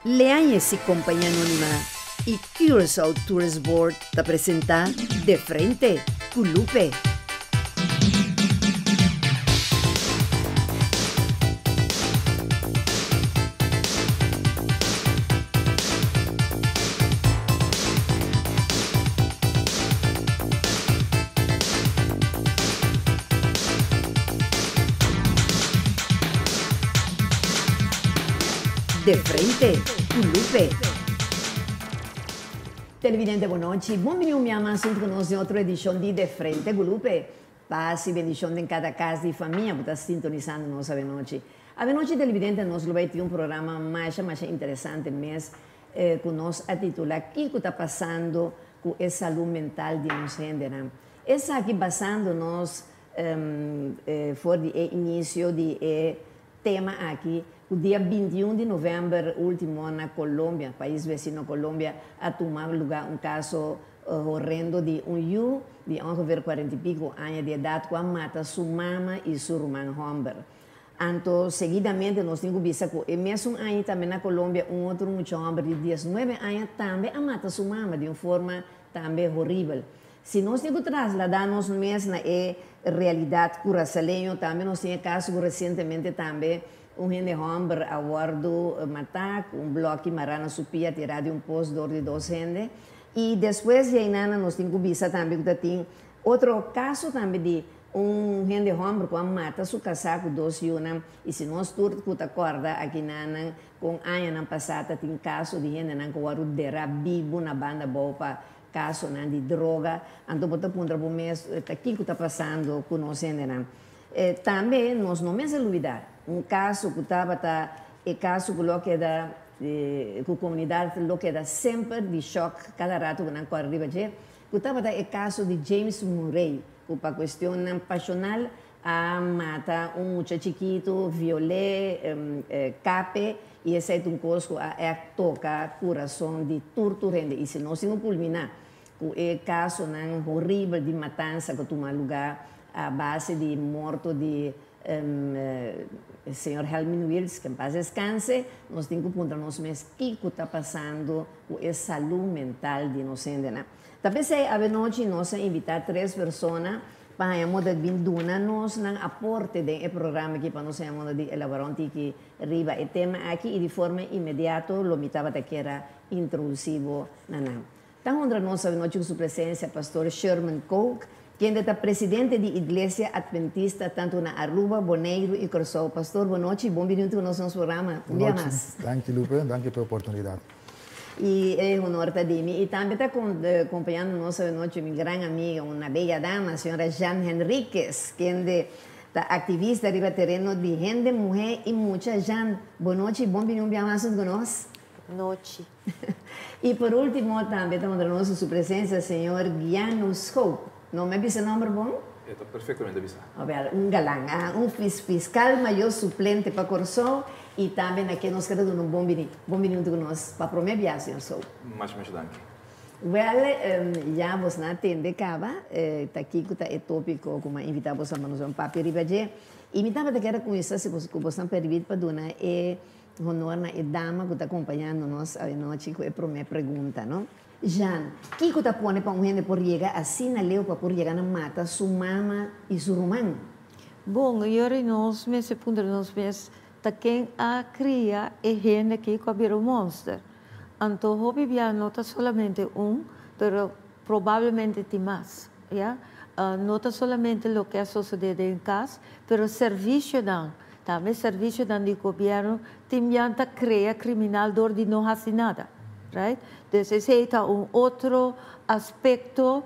Leañez y Compañía Anónima y Curaçao Tourist Board ta presenta De Frente cu Lupe. De Frente cu Lupe. Televidente bon nochi, bon bini un bia mas hunto cu nos den otro edicion di De Frente cu Lupe. Paz y bendicion den cada cas di famia cu ta sintonisando nos avenochi. Avenochi televidente nos lo bay tin un programa masha masha interesante mes cu nos a titula Kico ta pasando cu e salud mental di nos hendenan? Esaki basando nos for di e inicio di e tema aki cu dia 21 di november ultimo na Colombia, pais vecino Colombia, a tuma luga un caso horrendo di un yu di ongeveer cuarenta y pico aña di edad cu a mata su mama y su ruman homber. Anto seguidamente nos tin cu bisa cu e mesun aña tambe na Colombia un otro mucha homber di 19 aña tambe a mata su mama di un forma tambe horibel. Si nos tin cu traslada nos mes na e realidad Curasaleño tambe nos tin e caso cu recientemente tambe un hende homber a wordo mata cu un bloki mara na su pia tira di un post door di dos hende. Y despues di aynana nos tin cu bisa tambe cu ta tin otro caso tambe di un hende homber cu a mata su casa cu dos yunan. Y si nos tur cu ta corda akinanan con añanan pasa ta tin caso di hendenan cu wordo dera bibo na banda abou pa casonan di droga, anto bo ta puntra bo mes ta kico ta pasando cu nos hendenan. Tambe nos no mester lubida un caso cu tabata e caso cu lo keda cu comunidad lo keda semper di shock cada rato cu nan core riba dje, cu tabata e caso di James Murray cu pa cuestionnan pasional a mata un mucha chikito, viol'é, kap'e, i esei ta un kos ku a ègt toka kurason di tur tur hende. I si nos tin ku kulminá ku e kasonan horibel di matansa ku a tuma lugá a base di morto di señor Helmin Wiels, ke en pas deskanse, nos tin ku puntra nos mes kiko ta pasando ku e salú mental di nos hendenan. Ta p'esei avenochi nos a invitá tres persona pa haña moda di bin duna nos nan aporte den e programa aki pa nos haña moda di elaborá un tiki riba e tema aki i di forma inmediato lo mi tabata kier a introdusí bo na nan. Ta honra nos avenochi ku su presensia Pastor Sherman Kook, kende ta presidente di Iglesia Adventista tantu na Aruba, Boneiru i Kòrsou. Pastor, bonochi i bon bini huntu ku nos na nos programa. Un bia mas. Danki Lupe, danki pa e oportunidat. Y e honor ta di mi. Y tambe ta acompañando nos anochi mi gran amiga, una bella dama, señora Jean Henriquez, kende ta activista riba tereno di hende muhe y mucha. Jean, bon nochi y bon bini un bia mas hunto cu nos. Nochi. Y por ultimo tambe ta honra nos cu su presencia señor Gianu Schoop. No mi a bisa nomber bon? E ta perfectamente bisa. Awel, un galan, ah, un fiscal mayor suplente pa Corsou y tambe na ken nos keda duna un bon bini. Bon bini hunto cu nos pa prome biaha, señor Sou. Masha masha danki. Wel, ya bos na tende caba, ta kico ta e topico cu mi a invita boso pa nos un papia riba dje. Y mi tabata kier a cuminsa si bos, cu bosnan permit pa duna e honor na e dama cu ta acompañando nos awenochi cu e prome pregunta, no? Jean, Kiko ta pone pa un hende por yega asina leu pa por yega na mata su mama i su ruman? Bon, yori nos mester puntra nos mes ta ken a kria e hende aki ku a bira un monster. Anto hopi bia no ta solamente un, pero probablemente tin mas, ya. No ta solamente loke a sosode den kas, pero servisionan, tambe servisionan di gobierno tin bian ta krea kriminal dor di no hasi nada. Right? Dus esei ta un otro aspecto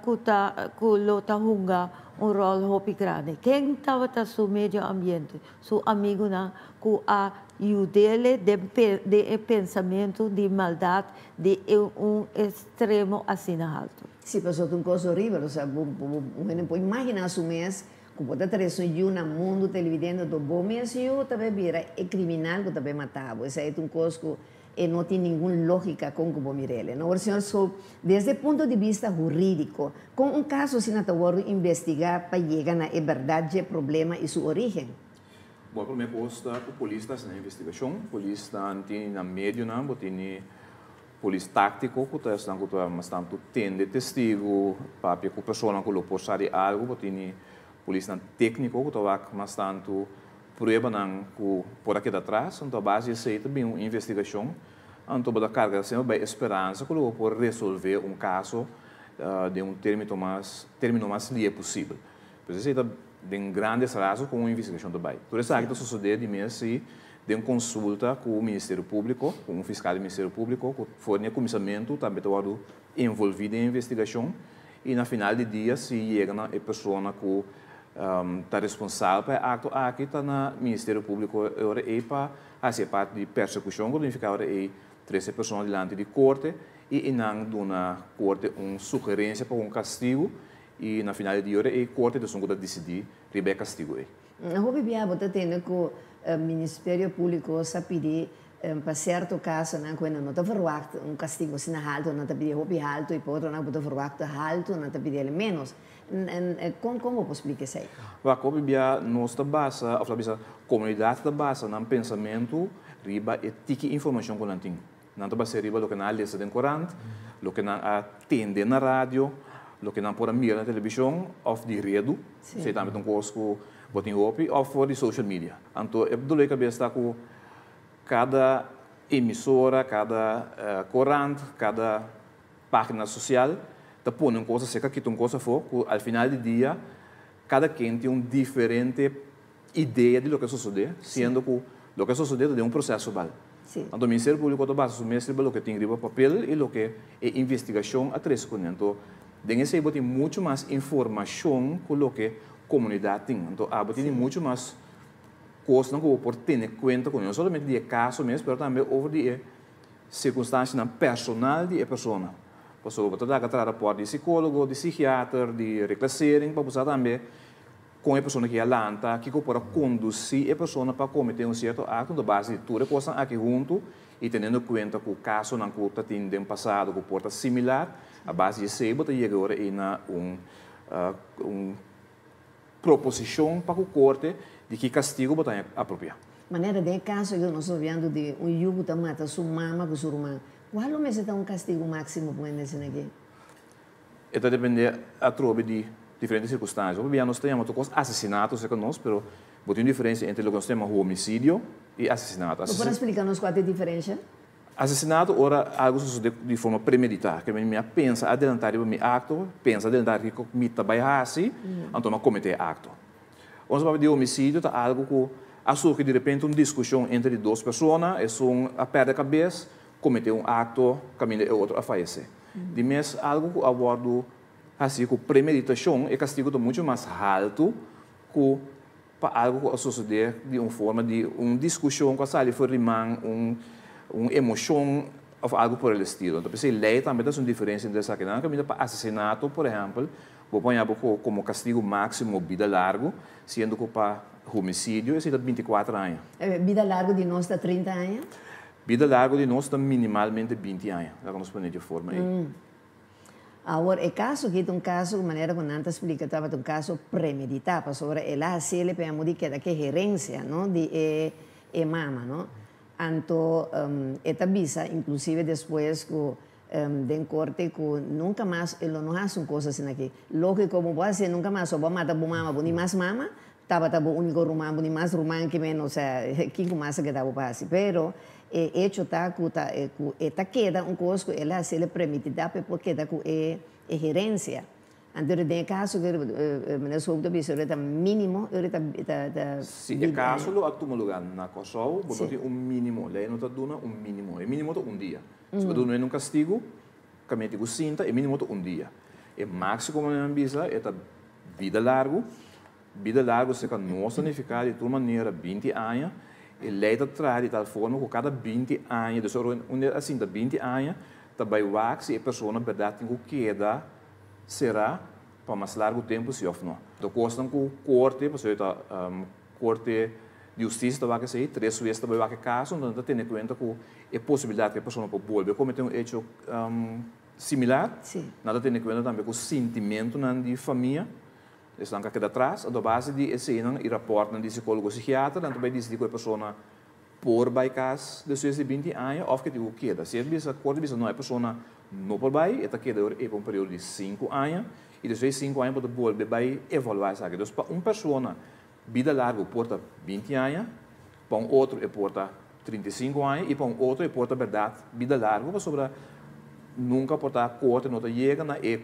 cu ta cu lo ta hunga un rol hopi grandi. Ken tabata su medio ambiente? Su amigunan cu a yudele den den e pensamento di maldad di e un extremo asina halto. Si, pasobra ta un cos horibel, osea bo bo un hende por imagina su mes cu bo ta trece un yu na mundo televidente anto bo mes yu ta bay bira e criminal cu ta bay mata bo. Esei ta un cos cu E no tin ningun lógika kon ku bo mir'el. No, señor Schoop, desde e punto di bista hurídiko, kon un kaso asina ta wòrdu investigá pa yega na e bèrdat dje problema i su orígen? Bon, promé kos ta ku polis ta hasi investigashon. Polis ta tin na medionan, bo tin polis táktiko ku ta esnan ku ta mas tantu tende testigu, papia ku persona ku lo por sa di algu, bo tin polisnan tékniko ku ta wak mas tantu pruebanan ku por a keda atras. Anto a base di esei ta bin un investigashon. Anto bo ta karga semper bai e speransa ku lo bo por resolvé un kaso den un término mas término mas lihe posibel. Pues esei ta den grandes rasgos kon un investigashon ta bai. Tur esaki ta sosodé di mes si den konsulta ku Ministerio Públiko, ku un fiskal di Ministerio Públiko ku for di e kuminsamentu tambe ta wòrdu envolví den e investigashon i na final di dia si yega na e persona ku ta responsabel pa e akto aki ta na Ministerio Públiko e ora ei pa hasi e parti di persekushon ku ta nifiká ora ei trese e persona dilanti di korte i nan duna korte un sugerensia pa un kastigu i na final di dia ora ei korte ta esun ku ta disidí riba e kastigu ei. Hopi bia bo ta tende ku Ministerio Públiko sa pidi pa sierto kasonan ku nan no ta verwagt un kastigu asina haltu, nan ta pidi hopi haltu i pa otronan ku ta verwagt haltu nan ta pidi el ménos. Kon kon bo por splika esei? Wak, hopi bia nos ta basa, òf ta bisa komunidat ta basa nan pensamentu riba e tiki informashon ku nan tin. Nan ta bas'é riba loke nan a lesa den korant, loke nan a tende na radio, loke nan por a mira na televishon òf di redu, esei tambe ta un kos ku bo tin hopi, òf for di social media. Anto e doló di kabes ta ku kada emisora, kada korant, kada página sosial ta pone un kos aserka, kita un kos afó, ku al final di dia kada ken tin un diferente idea di loke a sosodé, siendo ku loke a sosodé ta den un proseso bal. Anto Ministerio Públiko ta basa su mes riba loke tin riba papel i loke e investigashon a trese kuné. Anto den esei bo tin muchu mas informashon ku loke komunidat tin. Anto abo tini muchu mas kosnan ku bo por tene kuenta kuné, no solamente di e kaso mes, pero tambe over di e sirkunstansianan personal di e persona. Pasobra bo ta laga traha rapòrt di sikólogo, di sikiater, di reklasering pa bo sa tambe Kon e persona ki a lanta, kiko por a kondusí e persona pa kometé un sierto akto? Anto base di tur e kosnan aki huntu i teniendo kuenta ku kasonan ku ta tin den pasado ku por ta similar, a base di esei bo ta yega ora ei na un un proposishon pa ku korte di ki kastigu bo ta haña apropiá. Manera den e kaso aki ku nos ta papiando di un yu ku ta mata su mama ku su ruman, kual lo mester ta un kastigu máksimo pa un hende asina aki? E ta depende atrobe di diferente circunstancia. Hopi bia nos ta yama tur cos asesinato cerca nos, pero bo tin un diferencia entre loke nos ta yama homicidio y asesinato. Bo por a splica nos cua ta e diferencia? Asesinato ora algo sosode di forma premedita, ke mi a pensa adelanta riba mi acto, pensa adelanta kico mi ta bay haci, anto mi a comete e acto. Ora nos papia di homicidio ta algo cu a surgi di repente un discusion entre di dos persona, esun a perde cabes, comete un acto caminda e otro a fayece. Di mes algu ku a wòrdu hasi ku premeditashon, e kastigu ta muchu mas haltu ku pa algu ku a sosodé di un forma di un diskushon ku a sali for di man, un un emoshon òf algu por el estilo. Anto p'esei lei tambe ta hasi un diferensia entre esakinan. Kaminda pa asesinato, por ehèmpel, bo por haña bo komo kastigu máksimo bida largu, siendo ku pa homisidio esei ta 24 aña. Bida largu di nos ta 30 aña? Bida largo di nos ta minimalmente 20 aña, laga nos pone dje forma ei. Awor, e kaso aki ta un kaso ku manera ku nan ta splika tabata un kaso premeditá, pasobra el a hasiel pa e amo di keda ku e herensia, no, di e e mama, no. Anto e ta bisa inklusive despues ku den korte ku nunka mas e lo no hasi un kos asina aki. Lógiko bo por hasié nunka mas, so bo a mata bo mama, bo ni mas mama, Tabata bo úniko ruman, bo ni mas ruman ke men, osea, kiko mas a keda bo pa hasi? Pero e echo ta ku ta ku e ta keda un kos ku el a hasi, el a permití ta pa e por keda ku e e herensia. Anto den e kaso ku meneer Schoop ta bisa ora ta mínimo, ora ta ta ta Si e kaso lo a tuma lugá na Kòrsou, bo no tin un mínimo, lei no ta duna un mínimo, e mínimo ta un dia. Si bo duna un kastigu, kaminda tin ku sinta, e mínimo ta un dia. E máksimo, komo nan a bisa, e ta bida largu. Bida largu serka nos ta nifiká di tur manera 20 aña. E lei ta traha di tal forma ku kada 20 aña, dus ora un a sinta 20 aña, ta bai wak si e persona bèrdat tin ku keda será pa mas largu tempu si òf no. Ta kosnan ku korte, pasobra ta korte di hustisia ta wak esei, tres wes ta bai wak e kaso, anto nan ta tene kuenta ku e posibilidat ku e persona por bolbe kometé un echo similar. Nan ta tene kuenta tambe ku sintimentunan di famia. Esnan ku a keda atras, a base di eseinan i rapòrt di sikólogo, psikiatra, nan tambe disidí ku e persona por bai kas despues di 20 aña òf ku tin ku keda. Si e bisa, korte bisa no, e persona no por bai, e ta keda pa un periodo di 5 aña i despues di 5 aña por bolbe bai evaluá esaki. Anto, pa un persona, bida largu por ta 20 aña, pa un otro e por ta 35 aña i pa un otro e por ta berdat bida largu, pasobra nunka por ta korte no ta yega na e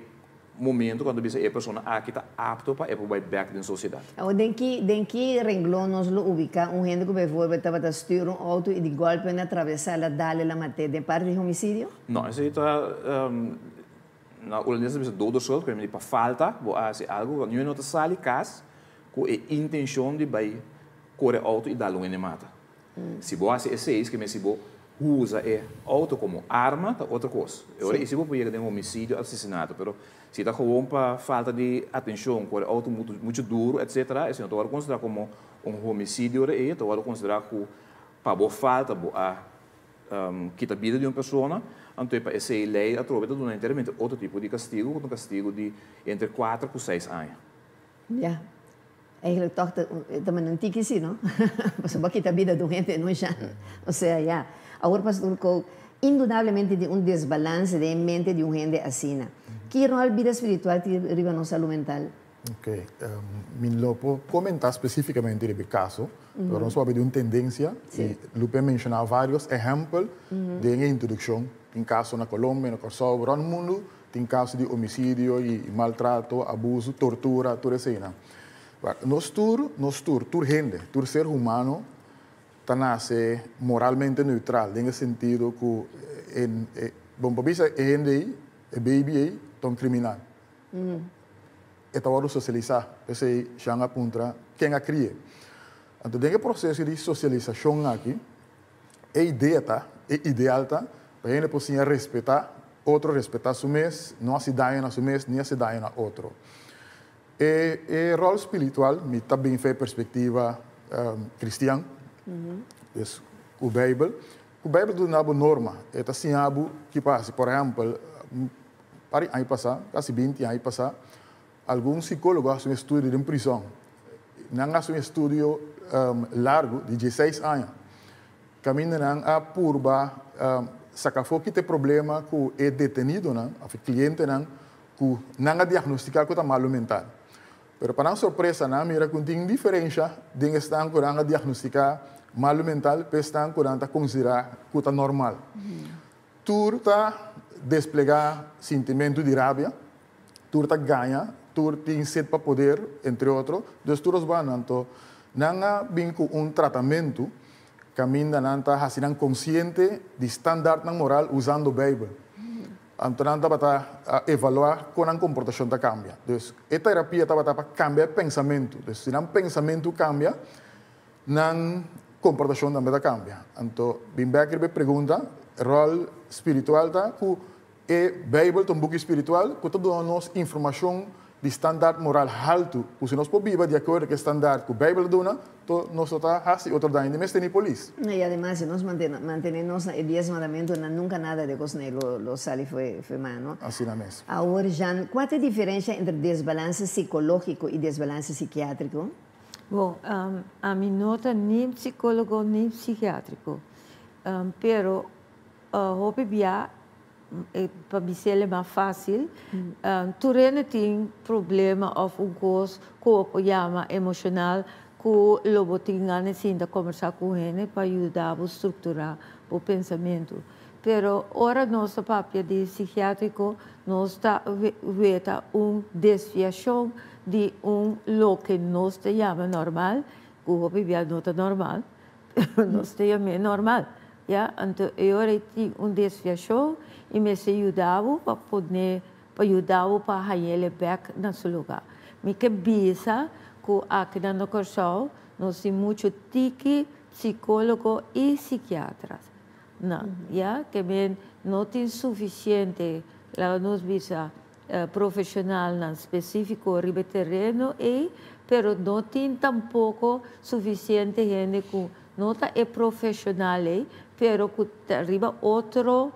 momento kuando bisa e persona aki ta apto pa e bai bèk den sosiedat. Awor, den ki renglon nos lo ubiká un hende ku bijvoorbeeld tabata stuur un outo i di golpe a atravesá, el a dal el a mat'é, den parti di homisidio? No, esei ta na hulandes bisa dode schuld, ku pa falta, bo hasi algu, no ta sali kas ku e intenshon di bai kore outo i dal un mata. Si bo hasi esei, ke si bo usa e outo komo arma, ta otro kos. Awor, si bo yega den homisidio, asesinato, pero si ta gewoon pa falta di atenshon, kore outo muchu, muchu duru, etc., esei no ta konsiderá komo un homisidio, e ta konsiderá ku pa bo falta bo a kita bida di un persona, anto pa esei lei atrobe ta duna enteramente otro tipo di kastigu, un kastigu di entre 4 i 6 aña. Ja. Eigenlijk toch dat men een tiki si, no? Pasobra kita bida di hende no ya. Osea, ja. Awor, pastor Kock, indudablemente tin un desbalanse den mente di un hende asina. Ki ròl bida spiritual tin riba nos salú mental? Ok, mi no por komentá spesífikamente di e kaso, pero nos por di un tendensia, i Lupe a menshoná vários ehèmpel di introdukshon, tin kaso na Colombia, na Kòrsou, rònt mundu, tin kaso di homisidio i maltrato, abuso, tortura, tur esei. Nos tur, tur hende, tur ser humano, ta nase moralmente neutral, den sentido ku, bon, pa bisa, e hende, e baby ei, ta un kriminal. E ta sosialisá, esei Jean a puntra, ken a kri'é? Anto, den e proseso di sosialisashon aki, e idea ta, e ideal ta, pa hende por respetá otro, respetá su mes, no hasi daño na su mes, ni hasi daño na otro. E ròl spiritual, mi tambe for di perspektiva kristian, e Beibel ta duna norma, e ta siña ku pasa, por ehèmpel, pa aña pasá, kasi 20 aña pasá, algun sikólogo a hasi un estudio den prizòn. Nan a hasi un estudio largu, di 16 aña. Kaminda nan a purba saka afó ki ta e problema ku e detenidonan, e klientenan, ku nan a diagnostiká ku ta malu mental. Pero pa nan sorpresa, nan a mira ku tin diferensia den esnan ku nan a diagnostiká malu mental, pa esnan ku nan ta konsiderá ku ta normal. Tur ta desplegá sentimentu di rabia, tur ta gaña, tur tin set pa poder, entre otro. Dus tur os anto, nan a bin ku un tratamentu, kaminda nan ta hasi nan konsiente di standardnan moral usando Beibel. Anto nan tabata evaluá kon e komportashon ta kambia. Dus e terapia tabata pa kambia pensamentu. Dus si nan pensamentu kambia, nan komportashon tambe ta kambia. Anto, bin bèk riba e pregunta, ròl spiritual ta ku e Beibel ta un buki spiritual ku ta duna nos informashon di standard moral haltu. Ku si nos por biba di akuerdo ku e standard ku Beibel ta duna, anto nos no ta hasi otro daño, ni mester ni polis. I ademas, si nos mantené e 10 mandamentunan, nunka nada di kos lo sali fo'i man, no? Asina mes. Awor, Jean, kua ta e diferensia entre desbalanse sikológiko i desbalanse psikiátriko? Bon, ami no ta ni sikólogo ni psikiátriko, pero hopi bia, pa mi ser mas fásil, tur hende tin problema òf un kos ku yama emoshonal ku lo bo tin gana di kombersá ku hende pa yuda strukturá e pensamentu. Pero ora nos papia di psikiátriko, nos ta weta un desviashon di un loke nos ta yama normal, ku hopi bia no ta normal, nos ta yama normal. Ja? Anto, awor tin un desviashon i mester yuda pa por pa yuda pa hañ'é bèk na su lugá. Mi ke bisa ku aki na Kòrsou nos tin muchu tiki sikólogo i psikiatra. No, ja? Ke men no tin sufisiente, laga nos bisa, profeshonalnan spesífiko riba tereno e pero no tin tampoko sufisiente hende ku no ta e profeshonal e pero ku riba otro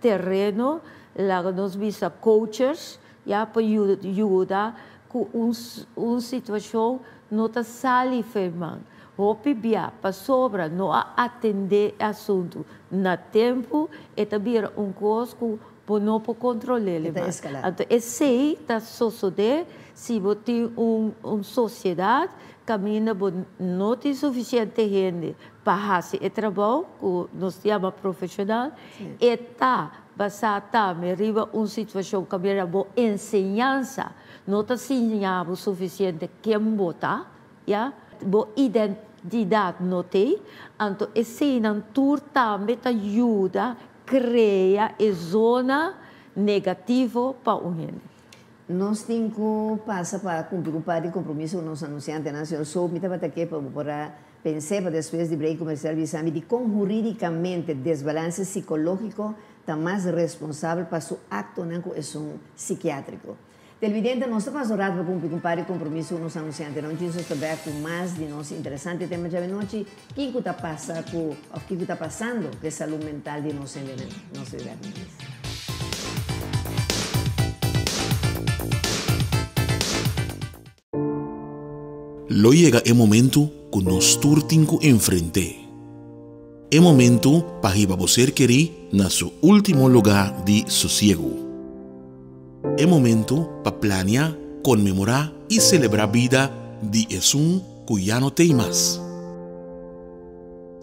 tereno, laga nos bisa coaches, ja, pa yuda. ku un situashon no ta sali for man. Hopi bia pasobra no a atendé e asuntu na tempu, e ta bira un kos ku bo no por kontrol'é E ta mas. eskalá. Anto esei ta sosodé si bo tin un sosiedat kaminda bo no tin sufisiente hende pa hasi e trabou ku nos yama profeshonal, e ta basá tambe riba un situashon kaminda bo enseñansa no ta siña bo sufisiente ken bo ta, ya, bo identidat no t'ei, anto eseinan tur tambe ta yuda krea e zona negativo pa un hende. Nos tin ku pasa pa kumpli ku un par di kompromiso ku nos anunsiantenan. Señor Soap, mi tabata ke pa bo por a pens'é pa despues di break komersial bisa mi dikon hurídikamente desbalanse sikológiko ta mas responsabel pa su aktonan ku esun sikiátriko. Televidente, nos ta pasa un rato pa kumpli ku un par di kompromiso ku nos anunsiantenan. Jesus ta bèk ku mas di nos interesante tema djawe nochi, kiko ta pasa ku òf kiko ta pasando ku e salú mental di nos hendenan. Nos ta bèk ku mas. Lo yega e momento ku nos tur tin ku enfrent'é. E momento pa hiba bo ser kerí na su último lugá di sosiegu. E momento pa plania, konmemorá i selebrá bida di esun ku ya no t'ei mas.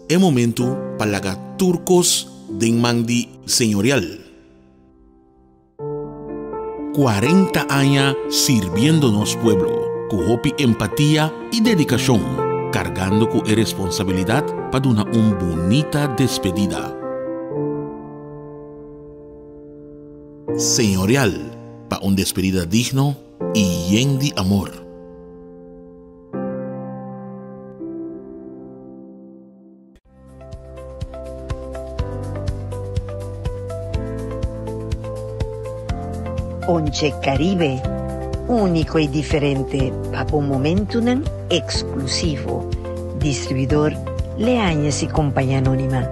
E momento pa laga tur kos den man di Señorial. 40 aña sirbiendo nos pueblo ku hopi empatia i dedikashon, kargando ku e responsabilidat pa duna un bunita despedida. Señorial pa un despedida digno i yen di amor. Onche Caribe, úniko i diferente pa bo momentunan eksklusivo. Distribuidor Leañez y Compañía Anónima.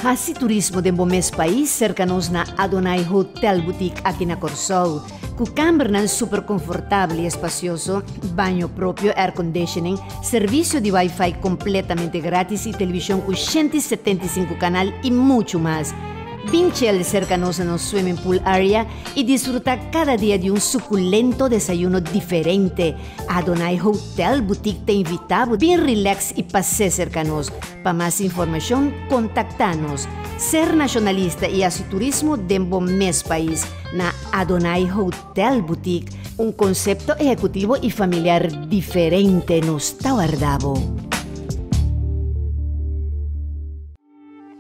Hasi turismo den bo mes pais serka nos na Adonai Hotel Boutique aki na Kòrsou. Ku kambernan super konfortabel i espasioso, baño propio, air conditioning, servisio di wifi kompletamente gratis i televishon ku 175 kanal i muchu mas. Bin chill serka nos na nos swimming pool area i disfrutá kada dia di un sukulento desayuno diferente. Adonai Hotel Boutique ta invitá bo bin relax i pas'é serka nos. Pa mas informashon kontaktá nos. Ser nashonalista i hasi turismo den bo mes pais na Adonai Hotel Boutique, un konsepto ehekutivo i familiar diferente nos ta warda bo.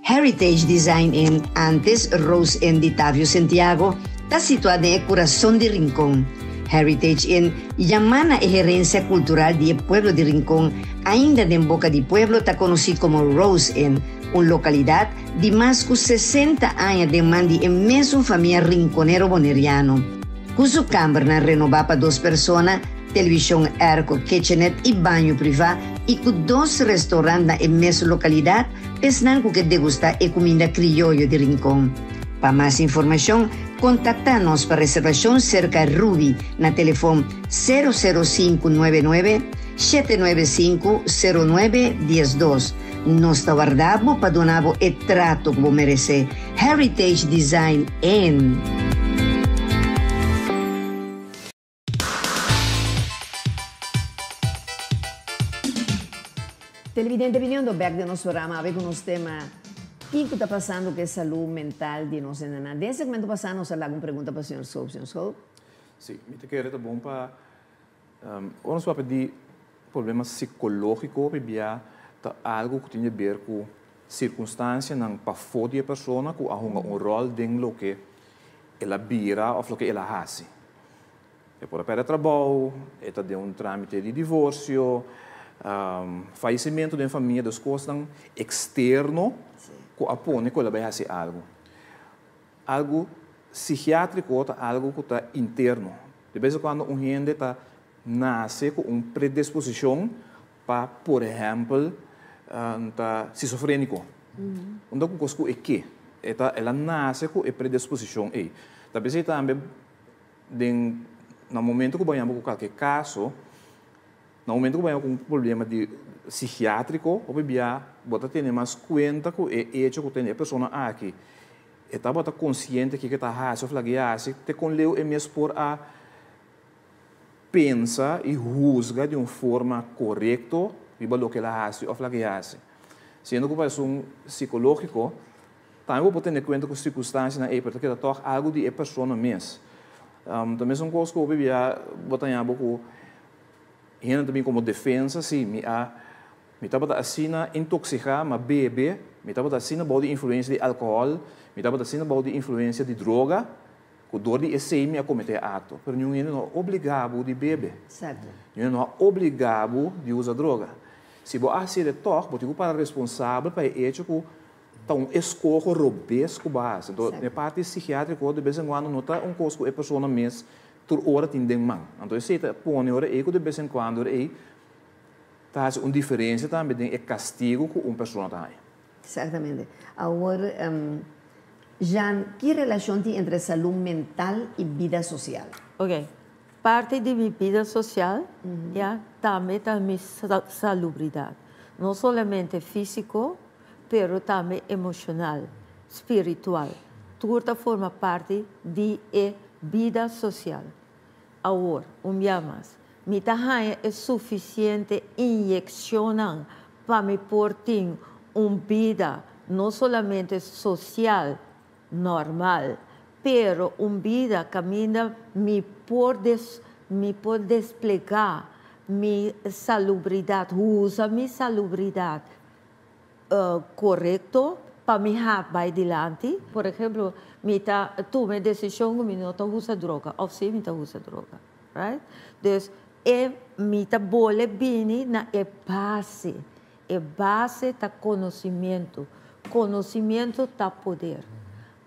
Heritage Design Inn, antes Rose Inn di Tavio Santiago, ta situá den e kurason di Rincon. Heritage Inn yamá na e herensia kultural di e pueblo di Rincon, ainda den boka di pueblo ta konosí komo Rose Inn, un lokalidat di mas ku 60 aña den man di e mesun famia rinconero boneriano. Ku su kambernan renobá pa dos persona, televishon airco, kitchenette i baño privá i ku dos restaurant na e mes lokalidat, Esnan ku ke degustá e kuminda krioyo di Rincon. Pa mas informashon, kontaktá nos pa reservashon serka Ruby na telefon 00599 795 09 12. Nos ta warda bo pa duna bo e trato ku bo meresé. Heritage Design Inn. Televidente biniendo bek den nos programa awe ku nos tema Kiko ta pasando ku e salú mental di nos hendenan? Den e segmento pasá nos a laga un pregunta pa señor Schoop. Señor Schoop? Sí, mi ta kere ta bon pa ora nos papia di problema sikológiko pabia ta algu ku tin di ber ku sirkunstansianan pafó di e persona ku a hunga un ròl den loke el a bira òf loke el a hasi. E por a pèrdè trabou, e ta den un trámite di divorsio, fayesimentu den famia, dus kosnan eksterno ku a pone ku el a bai hasi algu. Algu sikiátriko ta algu ku ta interno. De bes en kuando un hende ta nase ku un predisposishon pa, por ehèmpel, ta sisofréniko. Unda ku kos ku e ke. E ta, el a nase ku e predisposishon ei. Ta p'esei tambe den na momento ku bo yama ku kalke kaso, na momento ku bo yama ku un problema di sikiatriko, hopi bia bo ta tene mas kuenta ku e echo ku tene e persona aki e tabata konsiente kiko e ta hasi òf lag'e hasi, te kon leu e mes por a pensa i husga di un forma korekto riba loke el a hasi òf lag'e hasi. Siendo ku pa esun sikológiko, tambe bo por tene kuenta ku sirkunstansianan ei, pero ta keda tòg algu di e persona mes. Ta mesun kos ku hopi bia bo ta haña bo ku hende ta bin komo defensa, si mi a mi tabata asina intoksiká, mi a bebe, mi tabata asina bou di influensia di alkohòl, mi tabata asina bou di influensia di droga, Ku dor di esei mi a kometé e akto. Pero niun hende no a obligá bo di bebe. Niun hende no a obligá bo di usa droga. Si bo a hasié tòg, bo tin ku para responsabel pa e echo ku ta un eskoho robes ku bo a hasi. Anto, e parti sikiátriko de bes en kuando no ta un kos ku e persona mes tur ora tin den man. Anto esei ta pone ora ei ku de bes en kuando ora ei ta hasi un diferensia tambe den e kastigu ku un persona ta haña. Exactamente. Awor, Jean, ki relacion tin entre salud mental y bida social? Ok. Parti di mi bida social, ya, tambe ta mi salubridad. No solamente fisico, pero tambe emocional, spiritual. Tur ta forma parti di e bida social. Awor, un bia mas, mi ta haña e sufisiente inyekshonnan pa mi por tin un bida no solamente sosial normal, pero un bida kaminda mi por mi por desplegá mi salubridat, usa mi salubridat korekto pa mi ha bai dilanti. Por ehemplo, mi ta tuma e desishon ku mi no ta usa droga òf si mi ta usa droga, right? Dus e mi ta bole bini na e base. E base ta konosimentu. Konosimentu ta poder.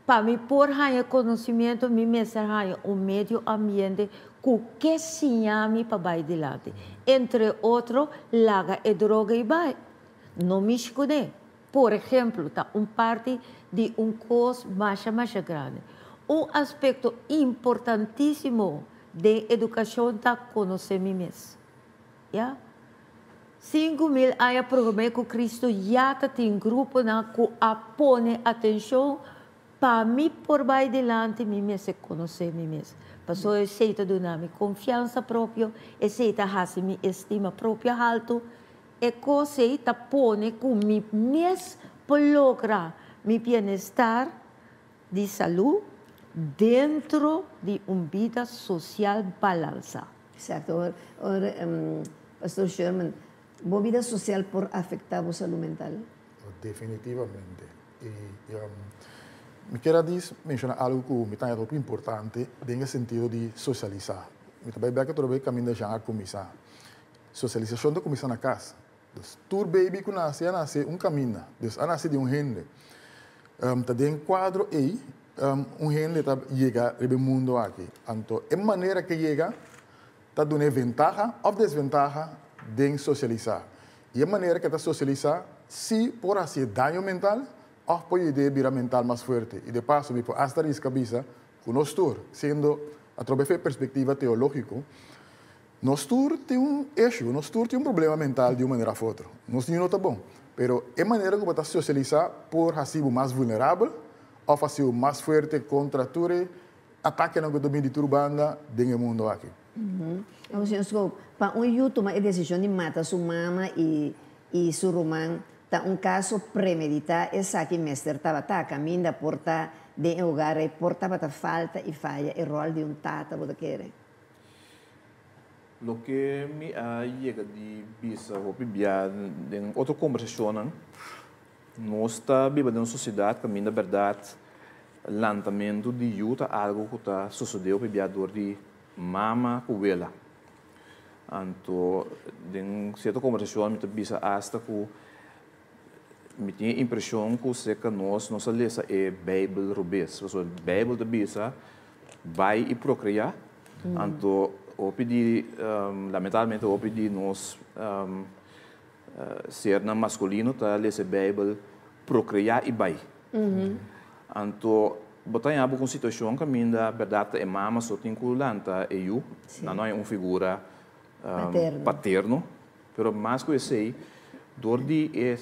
Pa mi por haña konosimentu mi mester haña un medio ambiente ku ke siña mi pa bai dilanti. Entre otro, laga e droga i bai. No mishi kuné. Por ehemplo, ta un parti di un kos masha masha grandi. Un aspekto importantísimo den edukashon ta konosé mi mes. Ya. 5000 aña promé ku Kristu ya ta tin gruponan ku a pone atenshon Pa mi por bai dilanti mi mester konosé mi mes. Pasobra esei ta duna mi konfiansa propio, esei ta hasi mi estima propio haltu. E kos ei ta pone ku mi mes por logra mi bienestar di salú dentro di un bida sosial balansá. Exacto. Ora, Pastor Sherman, bo bida sosial por afektá bo salú mental? Definitivamente. I mi kier a dis menshoná algu ku mi ta haña hopi importante den e sentido di sosialisá. Mi ta bai bèk otro bes kaminda Jean a kuminsá. Sosialisashon ta kuminsá na kas. Dus tur baby ku nase a nase un kaminda. Dus a nase di un hende. Ta den kuadro ei un hende ta yega riba e mundo aki. Anto e manera ku e yega ta duna e ventaha òf desventaha den sosialisá. I e manera ku e ta sosialisá sí por hasié daño mental òf por yud'é bira mental mas fuerte. I de paso mi por asta riska bisa ku nos tur, siendo atrobe fe perspektiva teológiko, nos tur tin un issue, nos tur tin un problema mental di un manera òf otro. Nos niun no ta bon. Pero e manera ku bo ta sosialisá por hasi bo mas vulnerabel òf hasi bo mas fuerte kontra tur e atakenan ku ta bini di tur banda den e mundo aki. Awor, señor Scope, pa un yu tuma e desishon di mata su mama i i su ruman ta un kaso premeditá, esaki mester tabata kaminda por ta den e hogar ei por tabata falta i faya e ròl di un tata, bo ta kere? Loke mi a yega di bisa hopi bia den otro kombersashonnan, nos ta biba den un sosiedat kaminda bèrdat lantamentu di yu ta algu ku ta sosodé hopi bia dor di mama ku wela. Anto den sierto kombersashon mi ta bisa asta ku mi tin e impreshon ku serka nos, nos a lesa e Beibel robes. Pasobra Beibel ta bisa bai i prokreá. Anto hopi di, lamentablemente hopi di nos sernan maskulino ta lesa e Beibel prokreá i bai. Anto, bo ta haña bo ku un situashon kaminda bèrdat ta e mama so tin ku lanta e yu, nan no haña un figura paterno. Pero mas ku esei, dor di e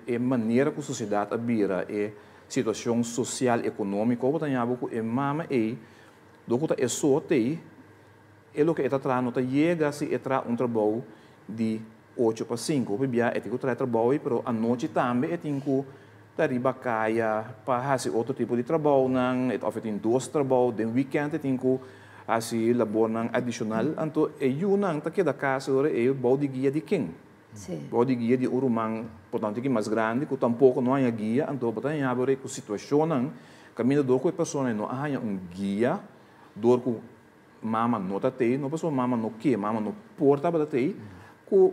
e manera ku sosiedat a bira, e situashon sosial ekonómiko, bo ta haña bo ku e mama ei, dor ku ta e so t'ei, e loke e ta traha no ta yega si e traha un trabou di ocho pa sinku. Hopi bia e tin ku traha e trabou ei, pero anochi tambe e tin ku ta riba kaya pa hasi otro tipo di trabounan, òf e tin dos trabou, den wikènt e tin ku hasi labornan adishonal. Anto e yunan ta keda kas ora ei bou di guia di ken? Bou di guia di un ruman por tantu ki mas grandi ku tampoko no haña guia. Anto bo ta haña bo ora ei ku situashonnan kaminda dor ku e persona ei no a haña un guia dor ku mama no ta tei, no pasobra mama no ke, mama no por tabata tei, ku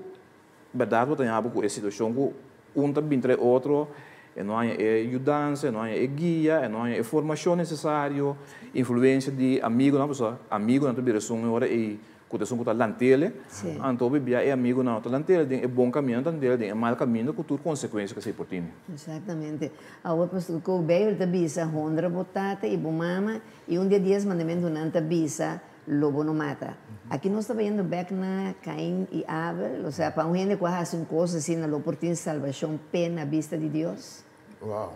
bèrdat bo ta haña bo ku e situashon ku un ta bin trae otro, e no haña e yudansa, e no haña e guia, e no haña e formashon nesesario, influensia di amigunan, pasobra amigunan ta bira esun e ora ei ku ta esun ku ta lant'ele, anto hopi bia e amigunan no ta lant'ele den e bon kaminda, ta lant'ele den e mal kaminda ku tur konsekuensia ku esei por tene. Eksaktamente. Awor pasobra ku Beibel ta bisa honra bo tata i bo mama I un di e dies mandamentunan ta bisa, Lo bo no mata. Aki nos ta bayendo bek na Kain i Abel, osea, pa un hende ku a hasi un kos asina lo por tin salbashon p'e na bista di Dios? Wow.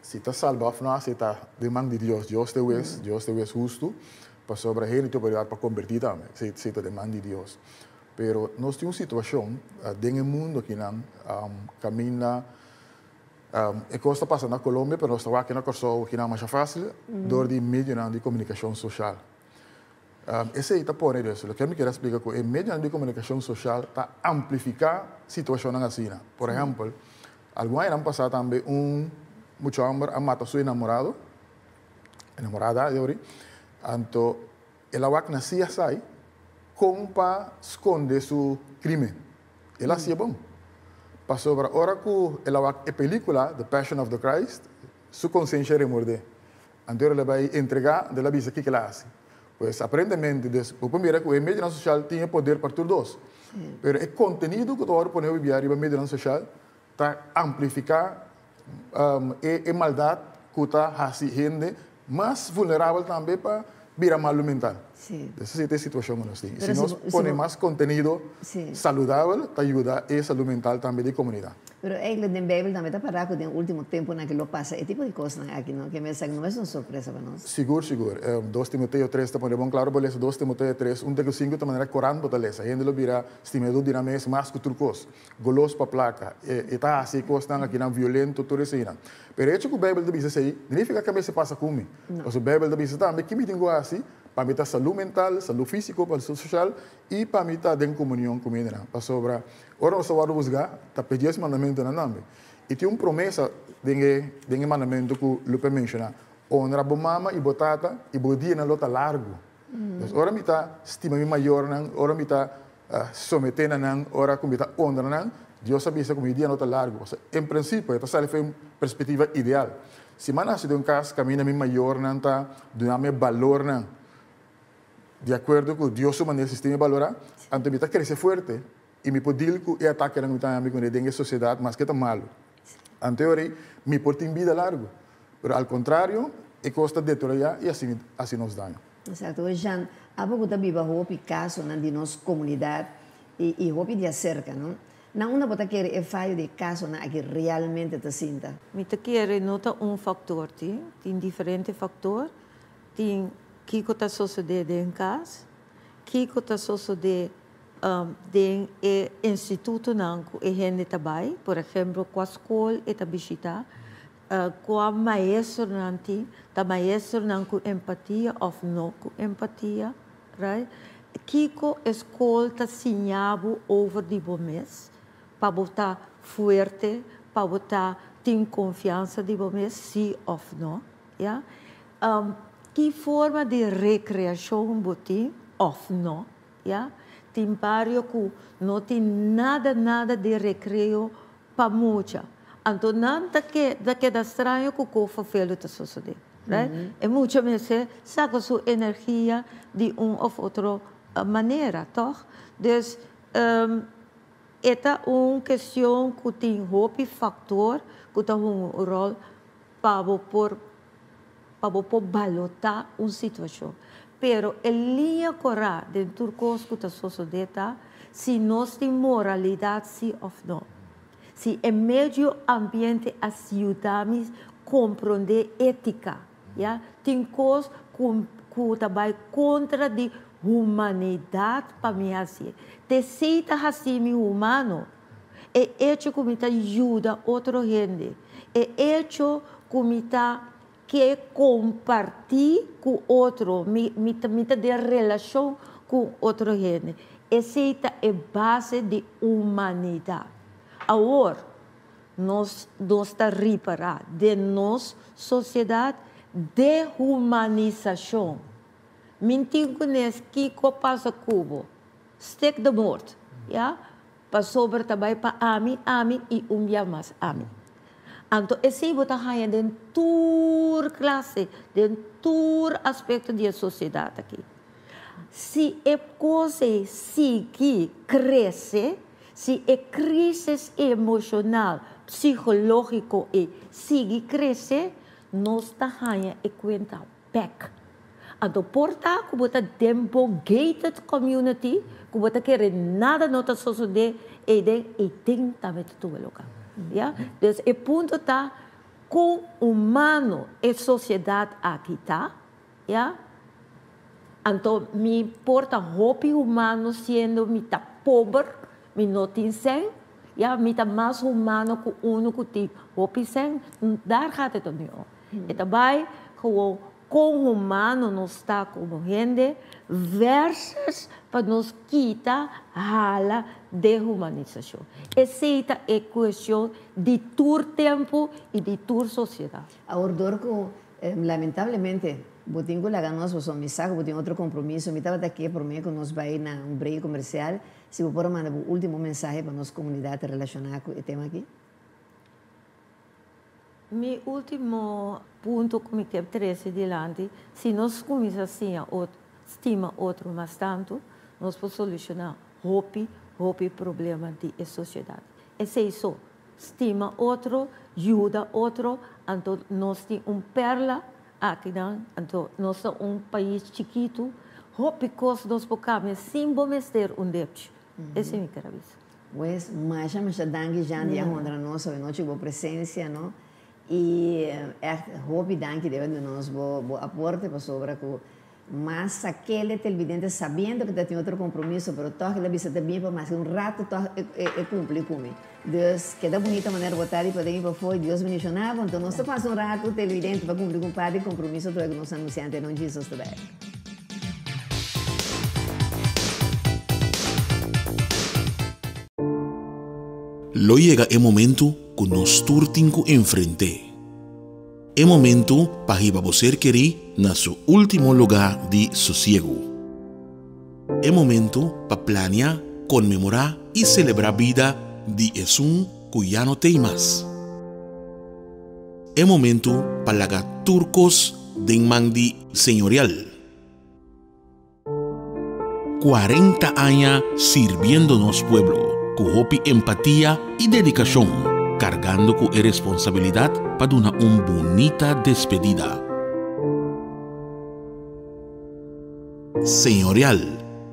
Si ta salba òf no, si ta den man di Dios. Dios ta e hues, Dios ta e hues hustu, pasobra hende tin oportunidat pa kombertí tambe, si ta den man di Dios. Pero nos tin un situashon den e mundu akinan kaminda E kos ta pasa na Colombia, pero nos ta wak na Kòrsou kinan masha fásil dor di medionan di komunikashon soshal. Esei ta pone dus, loke mi kier a splika ku e medionan di komunikashon soshal ta amplifiká situashonnan asina. Por ehèmpel, algun añanan pasá tambe un mucha hòmber a mata su enamorado, enamorada yori, anto el a wak na CSI kon pa skonde su krimen. El a hacié bon. Pasobra ora cu el a wak e pelicula The Passion of the Christ, su conciencia a remordé. Anto el a bay entrega, anto el a bisa kico el a haci. Pues aparentemente, dus, bo por mira cu e medionan social tin e poder pa tur dos. Pero e contenido cu ta worde pone hopi bia riba medionan social ta amplifica e maldad cu ta haci hende mas vulnerabel tambe pa bira malu mental. Esei ta e situacion cu nos tin. Si nos pone mas contenido saludabel ta yuda e salud mental tambe di comunidad. Pero eigenlijk den Bijbel tambe ta pará cu den ultimo temponan aki lo pasa e tipo di cosnan aki, no? Ke mester no es un sorpresa pa nos. Sigur, sigur. Dos Timoteo tres ta pone bon claro. Bo lesa dos Timoteo tres, un te cu sinku ta manera Koran bo ta lesa. Hende lo bira stimador di nan mes mas cu tur cos. Golos pa plaka, e ta hasi e kosnan akinan violento, tur eseinan. Pero e hecho ku Beibel ta bisa esei, no nifiká ku a mester pasa ku mi. Pasobra Beibel ta bisa tambe ki mi tin ku hasi pa mi ta salú mental, salú físiko, pa salú sosial i pa mi ta den komunion ku mi hendenan. Pasobra ora nos ta wòrdu husgá, ta p'e dies mandamentunan tambe. I tin un promesa den e den e mandamentu ku Lupe menshoná, Honra bo mama i bo tata i bo dianan lo ta largu. Entonces, ora mi ta stima mi mayornan, ora mi ta someté na nan, ora ku mi ta honra nan, Dios a bisa ku mi dia no ta largu. Pasobra, en prinsipio, e ta sali for un perspektiva ideal. Si mi a nase den un kas kaminda mi mayornan ta duna mi e balornan di akuerdo ku Dios su manera di stima i balorá, anto mi ta krese fuerte i mi por deal ku e atakenan ku mi ta haña mi kuné den e sosiedat maske ta malu. Anto e ora ei mi por tin bida largu. Pero al kontrario, e kos ta deteriorá i hasi nos daño. Exacto. Jean, abo ku ta biba hopi kasonan di nos komunidat i hopi di aserka, no? Na unda bo ta kere e fayo di e kasonan aki realmente ta sinta? Mi ta kere no ta un faktor tin, tin diferente faktor. Tin kiko ta sosodé den kas, kiko ta sosodé den e institutonan ku e hende ta bai, por ehemplo kua skol e ta bishitá, Kua maestronan tin? Ta maestronan ku empatia òf no ku empatia? Right? Kiko e skol ta siña bo over di bo mes pa bo ta fuerte, pa bo ta tin konfiansa di bo mes, si òf no? Ya. Ki forma di rekreashon bo tin òf no? Ya. Tin bario ku no tin nada nada di rekreo pa mucha. Anto nan ta ta keda straño ku ko vervelu ta sosodé. Right? E mucha mester saka su energia di un òf otro manera, tòg? Dus, e ta un kestion ku tin hopi faktor ku ta hunga un ròl. pa bo por pa bo por balotá un situashon. Pero e liña korá den tur kos ku ta sosodé ta si nos tin moralidat sí òf no. Si e medio ambiente a siuda mi komprondé étika, ya, tin kos ku ku ta bai kontra di humanidat pa mi hasié. T'esei ta hasi mi humano. E echo ku mi ta yuda otro hende, e echo ku mi ta ke kompartí ku otro, mi mi ta mi ta den relashon ku otro hende, esei ta e base di humanidat. Awor, nos nos ta ripará den nos sosiedat dehumanisashon. Mi tin ku nes kiko pasa ku bo. Stik de moord, ya. Pasobra ta bai pa ami, ami i un bia mas ami. Anto esei bo ta haña den tur klase, den tur aspekto di e sosiedat aki. Si e kos ei sigui krese, si e krísis emoshonal, psikológiko ei sigui krese, nos ta haña e kuenta bek. Anto por ta ku bo ta den bo gated community ku bo ta kere nada no ta sosode eiden, eiden tambe ta tuma luga. Ya? Dus e punto ta kon humano e sosiedat aki ta, ya? Anto mi por ta hopi humano siendo mi ta pober, mi no tin sèn, ya? Mi ta mas humano ku unu ku tin hopi sèn, daar gaat het om nu om. E ta bai gewoon kon humano nos ta komo hende versus pa nos kita hala dehumanisashon. Esei ta e kuestion di tur tempu i di tur sosiedat. Awor dor ku lamentablemente bo tin ku laga nos pasobra mi sa ku bo tin otro kompromiso. Mi tabata ke promé ku nos bai na un break komersial si bo por a manda bo ultimo mensahe pa nos komunidat relashoná ku e tema aki. Mi ultimo punto ku mi ke trese dilanti, si nos kuminsá siña otro, stima otro mas tantu, nos por solushoná hopi, hopi problema di e sosiedat. Esei so, stima otro, yuda otro, anto nos tin un perla akinan, anto nos ta un pais chikitu, hopi kos nos por kambia sin bo mester un depchi. Esei mi ker a bisa. Pues masha masha danki Jean di a honra nos awe nochi bo presencia no y echt hopi danki debe di nos bo bo aporte pasobra cu mas akele televidente sabiendo cu ta tin otro compromiso pero toch el a bisa ta bien pa maske un rato toch e cumpli cu mi dus keda bunita manera bo ta di paden y pafo y Dios bendiciona bo enton nos ta pasa un rato televidente pa cumpli cu un par di compromiso toe cu nos anunciante don Jesus ta bay. Lo yega e momentu ku nos tur tin ku enfrent'é. E momentu pa hiba bo ser kerí na su último lugá di sosiegu. E momentu pa plania, konmemorá i selebrá bida di esun ku ya no t'ei mas. E momentu pa laga tur kos den man di Señorial. 40 aña sirbiendo nos pueblo ku hopi empatia i dedikashon, kargando ku e responsabilidat pa duna un bunita despedida. Señorial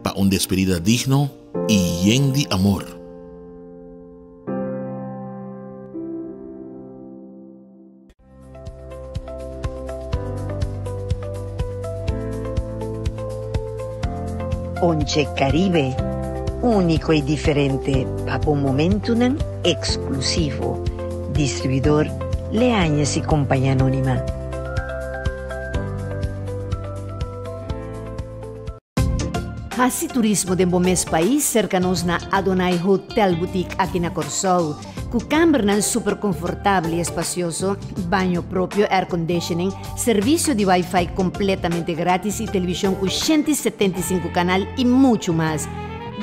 pa un despedida digno i yen di amor. Onche Caribe, úniko i diferente pa bo momentunan eksklusivo. Distribuidor Leañez y Compañía Anónima. Hasi turismo den bo mes pais serka nos na Adonai Hotel Boutique aki na Kòrsou. Ku kambernan super konfortabel i espasioso, baño propio, airconditioning, servisio di wifi kompletamente gratis i televishon ku 175 kanal i muchu mas.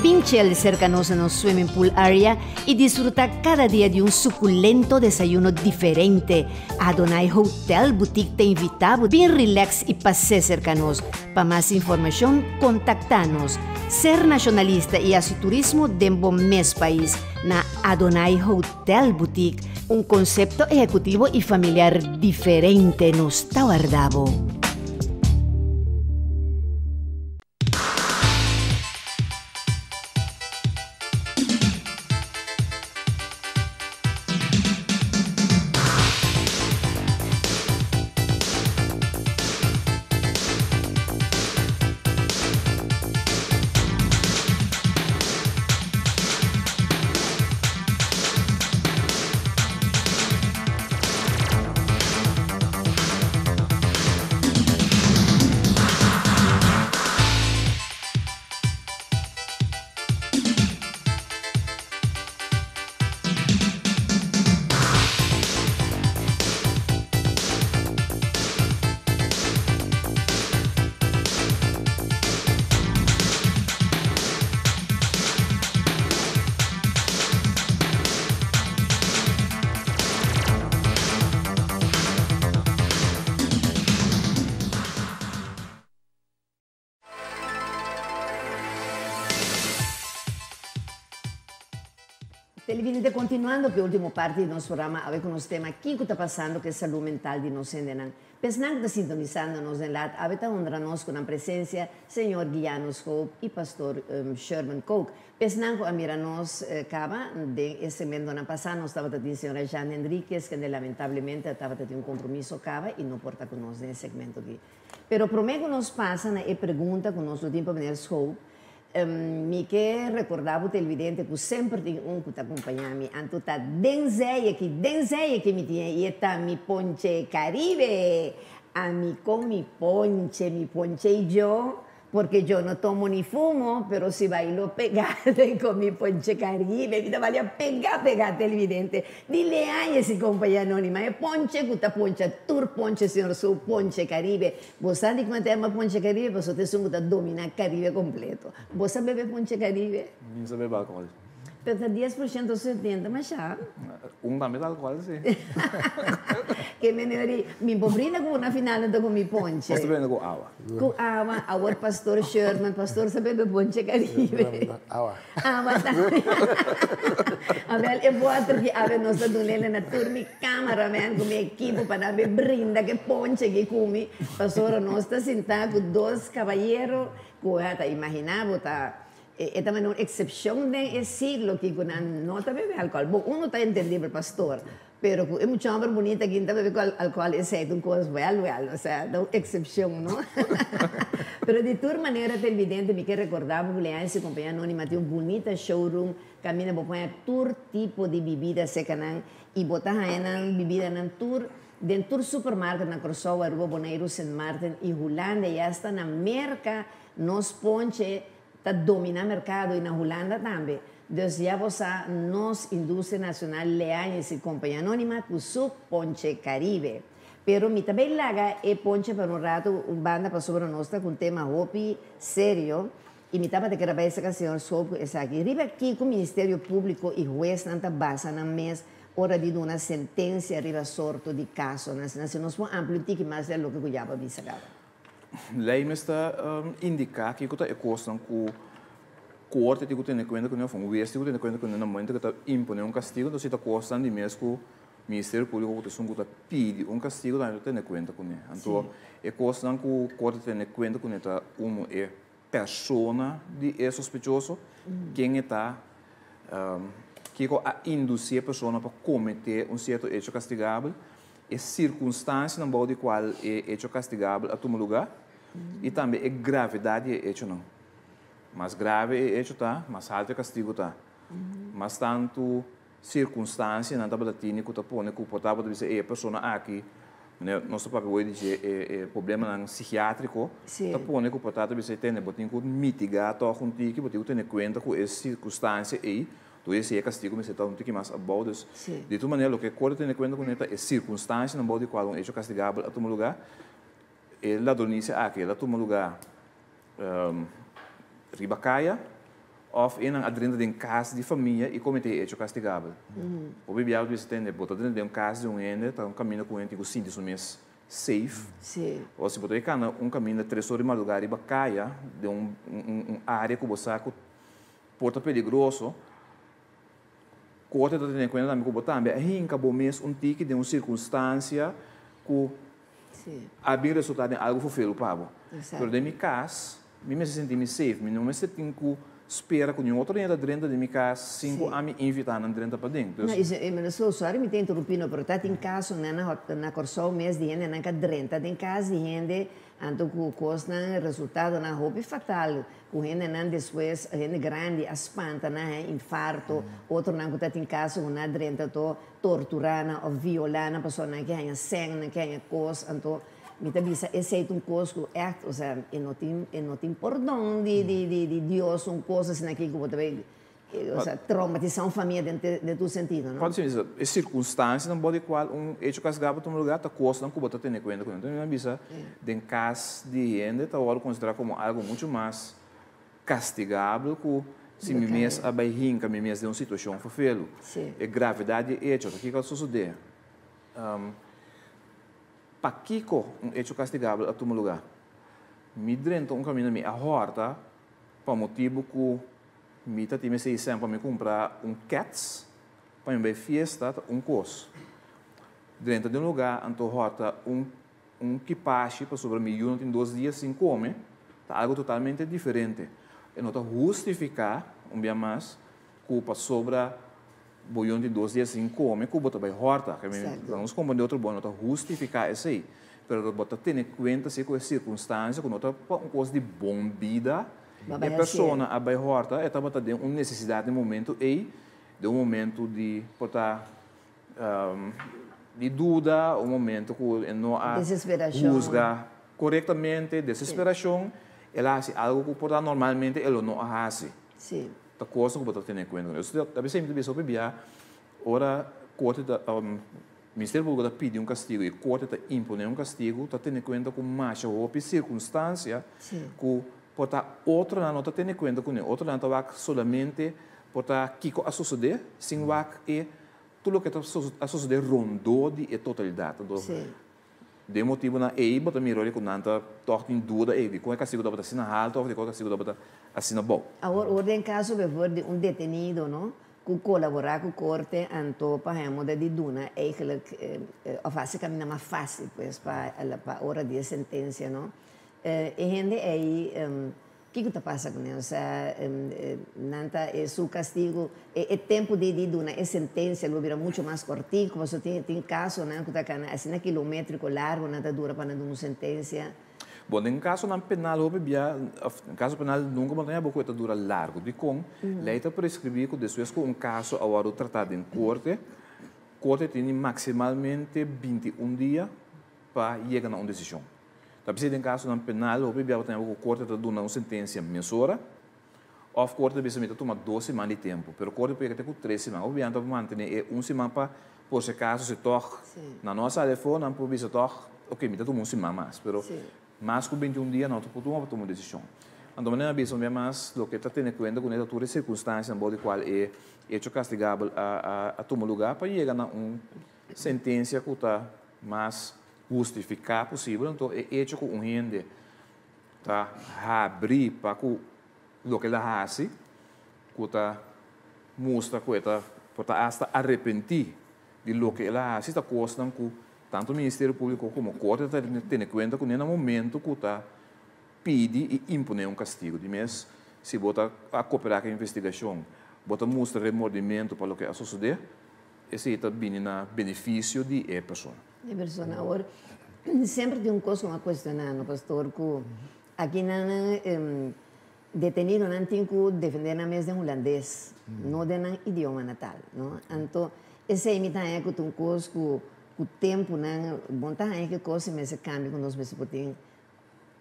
Bin chel serka nos na nos swimming pool area i disfrutá kada dia di un sukulento desayuno diferente. Adonai Hotel Boutique ta invitá bo bin relax i pas'é serka nos. Pa mas informashon kontaktá nos. Ser nashonalista i hasi turismo den bo mes pais na Adonai Hotel Boutique. Un konsepto ehekutivo i familiar diferente nos ta warda bo. Televidente, continuando cu e ultimo parti di nos programa awe cu nos tema Kico ta pasando cu e salud mental di nos hendenan? Pesnan cu ta sintonisando nos den laat awe ta honra nos cu nan presencia Señor Guiano Schoop y Pastor Sherman Kook. Pesnan cu a mira nos caba den e segmentonan pasa nos tabata tin Señora Jeanne Henriquez kende lamentablemente a tabata tin un compromiso caba y no por ta cu nos den e segmento aki. Pero prome cu nos pasa na e pregunta cu nos lo tin pa meneer Schoop, mi ke recorda bo televidente cu semper tin un cu ta acompaña mi, anto ta den zij aki, den zij aki mi tin e y e ta mi Ponche Caribe! Ami con mi ponche, mi ponche y yo, Porque yo no tomo ni fumo, pero si bailo pegado con mi ponche Caribe, mi ta balia pega pega televidente. Di leaña si compañía anónima, e ponche cu ta poncha tur ponche señor su ponche Caribe. Bo sa di con e ta yama ponche Caribe? Pasobra ta esun cu ta domina Caribe completo. Bo sa bebe ponche Caribe? Mi no sa bebe alcohol. Pero ta 10% 70 masha. Un tambe ta alcohol si. Ke meneer di, mi por brinda cu una final anto cu mi ponche. Nos ta brinda cu awa. Cu awa, awor pastor Sherman, pastor sa bebe ponche Caribe. Awa. Awa tambe. Awel e water di awe nos ta dunele na tur mi cameraman cu mi ekipo pa nan be brinda ke ponche aki cu mi. Pasobra nos ta sinta cu dos cabayero cu ta imagina bo ta E ta manda un eksepshon den e siglo ki ku nan no ta bebe alkohòl. Bon, uno ta entendibel, pastor, pero ku e mucha hòmber bunita aki ta bebe alkohòl esei ta un kos wèl wèl, osea ta un eksepshon, no? Pero di tur manera ta evidente, mi ke rekordá bo ku Leanse Kompania Anónima tin un bunita showroom kaminda bo por haña tur tipo di bibida serka nan i bo ta haña nan bibidanan tur den tur supermarket na Kòrsou, Aruba, Boneiru, Sint Maarten i Hulanda i asta na Merka nos ponche Ta domina mercado y na Hulanda tambe. Dus ya bo sa nos industria nacional Leañez y Compañía Anónima cu su Ponche Caribe. Pero mi ta bay laga e ponche pa un rato un banda pasobra nos ta cu un tema hopi serio y mi tabata kere bay saca señor Schoop cu esaki. Riba kico Ministerio Publico y hueznan ta basa nan mes ora di duna sentencia riba sorto di casonan asina? Si nos por amplia un tiki mas den loke cu ya bo a bisa caba. Lei mester indiká kiko ta e kosnan ku korte tin ku tene kuenta kuné òf un wes tin ku tene kuenta kuné na momento ku ta imponé un kastigu. Entonces si ta kosnan di mes ku Ministerio Públiko ku ta esun ku ta pidi un kastigu tambe ta tene kuenta kuné. Anto e kosnan ku korte ta tene kuenta kuné ta uno e persona di e sospechoso, ken e ta, kiko a indusí e persona pa kometé un sierto echo kastigabel. E sirkunstansianan bou di kual e echo kastigabel a tuma lugá i tambe e gravedat di e echonan. Mas grave e echo ta, mas haltu e kastigu ta. Mas tantu sirkunstansianan tabata tini ku ta pone ku por tabata bisa e persona aki, manera nos ta papia woi di dje e problemanan sikiátriko, ta pone ku por tabata bisa tene bo tin ku mitigá tòg un tiki, bo tin ku tene kuenta ku e sirkunstansia ei. Tur esei e kastigu mester ta un tiki mas abou. Dus, di tur manera, loke e korte tene kuenta kuné ta e sirkunstansianan bou di kual un echo kastigabel a tuma lugá. E ladronisia aki el a tuma lugá riba kaya òf e nan a drenta den kas di famia i kometé e echo kastigabel. Hopi biaha bo ta bisa tende, bo ta drenta den un kas di un hende, ta un kaminda ku un hende tin ku sinti su mes safe. Òf si bo ta e kana un kaminda tres ora di madrugá riba kaya den un área ku bo sa ku Por ta peligroso. Korte ta tene kuenta tambe ku bo tambe a hinka bo mes un tiki den un sirkunstansia ku a bin resultá den algu fofelu pa bo. Pero den mi kas, mi mester sinti mi safe. Mi no mester tin ku spera ku niun otro hende ta drenta den mi kas sin ku ami invitá nan drenta paden. No, i so, sorry mi ta interrumpí no, pero ta tin kasonan na Kòrsou mes di hendenan ka drenta den kas di hende anto ku kosnan, resultadonan hopi fatal. Ku hendenan despues, hende grandi a spanta nan haña infarto, otronan ku ta tin kaso ku nan a drenta to torturá nan òf violá nan pasobra nan ke haña sèn, nan ke haña kos. Anto mi ta bisa esei ta un kos ku ègt, osea, e no tin e no tin pordon di di di di Dios, un kos asina aki ku bo ta bay osea traumatisá un famia den den tur sentido, no? Cuanto si e circunstancianan bo di cual un hecho castigabel tuma lugar ta cosnan cu bo ta tene cuenta cu nan. Entonces mi a bisa den cas di hende ta worde considera como algo mucho mas castigabel cu si mi mes a bay hinca mi mes den un situacion vervelu. E gravedad di e hecho ta kico a sosode? Pakico un hecho castigabel a tuma lugar? Mi drenta un caminda mi a horta pa motibo cu Mi ta tin mester isèn pa mi kumpra un kèts pa mi bai fiesta ta un kos. Drenta den un lugá anto hòrta un un kipashi pasobra mi yu no tin dos dia sin kome ta algu totalmente diferente. E no ta hustifiká un bia mas ku pasobra bo yu no tin dos dia sin kome ku bo ta bai hòrta. Nos komprendé otro bo no ta hustifiká esei pero bo ta tene kuenta si ku e sirkunstansia ku no ta pa un kos di bon bida. E persona a bai hòrta, e tabata den un nesesidat den momentu ei, den un momentu di por ta di duda, un momentu ku e no a husga korektamente, desesperashon, el a hasi algu ku por ta normalmente e lo no a hasi. Ta kosnan ku bo ta tene kuenta. Ta bisa mi ta bisa hopi bia ora korte ta Ministerio Públiko ta pidi un kastigu i korte ta imponé un kastigu, ta tene kuenta ku masha hopi sirkunstansia ku por ta otronan no ta tene kuenta kuné. Otronan ta wak solamente por ta kiko a sosodé sin wak e tur loke ta a sosodé rondó di e totalidat. Anto den motibunan ei bo ta mira ora ku nan ta tòg tin duda ei dikon e kastigu tabata asina haltu òf dikon e kastigu tabata asina bou. Awor, ora den kaso bevor di un detenido no Ku kolaborá ku korte anto pa haña moda di duna eigenlijk òf hasi kaminda mas fásil pues pa pa ora di e sentensia no. E hende ei kiko ta pasa kuné? Osea nan ta e su kastigu e e tempu di di duna e sentensia lo bira mucho mas kòrtiku pasobra tin tin kasonan ku ta kana asina kilométriko largu nan ta dura pa nan duna un sentensia. Bon, den kasonan penal hopi bia, òf den kaso penal nunka bo ta haña bo ku e ta dura largu. Dikon? Lei ta preskribí ku despues ku un kaso a wòrdu tratá den korte, korte tene maksimalmente 21 dia pa yega na un desishon. Ta p'esei den kasonan penal hopi bia bo ta haña bo ku korte ta duna un sentensia mesora, òf korte ta bisa mi ta tuma dos siman di tempu, pero korte por yega te ku tres siman. Hopi bia nan ta mantené e un siman pa Por si acaso si tog nan no a sali afo, nan por bisa tog, ok, mi ta tuma un siman mas, pero mas cu 21 dia no ta por tuma pa tuma un decision. Anto manera a bisa un bia mas, loke ta tene cuenta cu ne ta tur e circunstancianan bou di cual e hecho castigabel a a tuma lugar pa yega na un sentencia cu ta mas hustifica posibel. Anto e hecho cu un hende ta habri pa cu loke el a haci, cu ta mustra cu e ta por ta hasta arepentí di loke el a haci, ta cosnan cu tanto Ministerio Publico como Corte ta tene cuenta cune na momento cu ta pidi y impone un castigo. Di mes, si bo ta a coopera cu e investigacion, bo ta mustra remordimento pa loke a sosode, esey ta bini na beneficio di e persona. E persona. Awor, semper tin un cos cu mi a cuestiona, no, Pastor, cu aki nan Detenidonan tin ku defendé nan mes den hulandes, no den nan idioma natal, no. Anto, esei mi ta haña ku ta un kos ku ku tempunan bon ta haña ki kos si mester kambia ku nos mester por tin,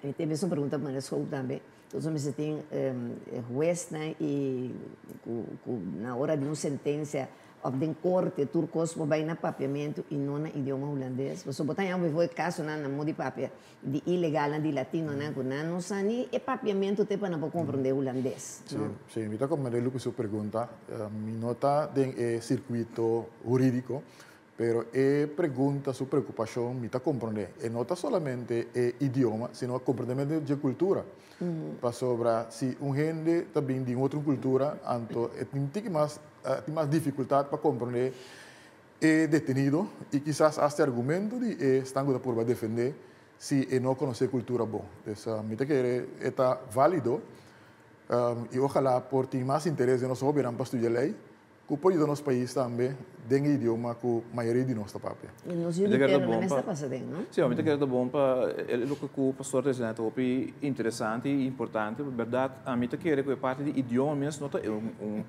mi tin mes un pregunta pa Meneer Schoop tambe, nos mester tin huesnan i ku ku na ora di un sentensia Of den korte, tur kos por bai na papiamentu i no na idioma hulandes. Pasobra bo ta haña bo e kasonan na modo di papia di ilegalnan, di latinonan ku nan no sa ni e papiamentu te pa nan por komprondé hulandes, no? Sí, sí, mi ta komprendé Lupe su pregunta. Mi no ta den e sirkuito hurídiko, Pero e pregunta, su preokupashon, mi ta komprondé. E no ta solamente e idioma, sino komprondementu di kultura. Pasobra si un hende ta bin di otro kultura, anto e tin mas difikultat pa komprondé e detenido i kisas hasta argumento di esnan ku por defendé si e no konosé kultura bon. Anto, mi ta kere ta válido i ohalá por tin mas interes den nos hóbennan pa studia lei, ku por yuda nos pais tambe den idioma ku mayoria di nos ta papia. I nos yuda pero no ta pasando, no? Si, mi ta kere bon pa loke ku pastor ta disiendo, hopi interesante i importante, berdat, ami ta kere ku e parti di idioma mes no ta un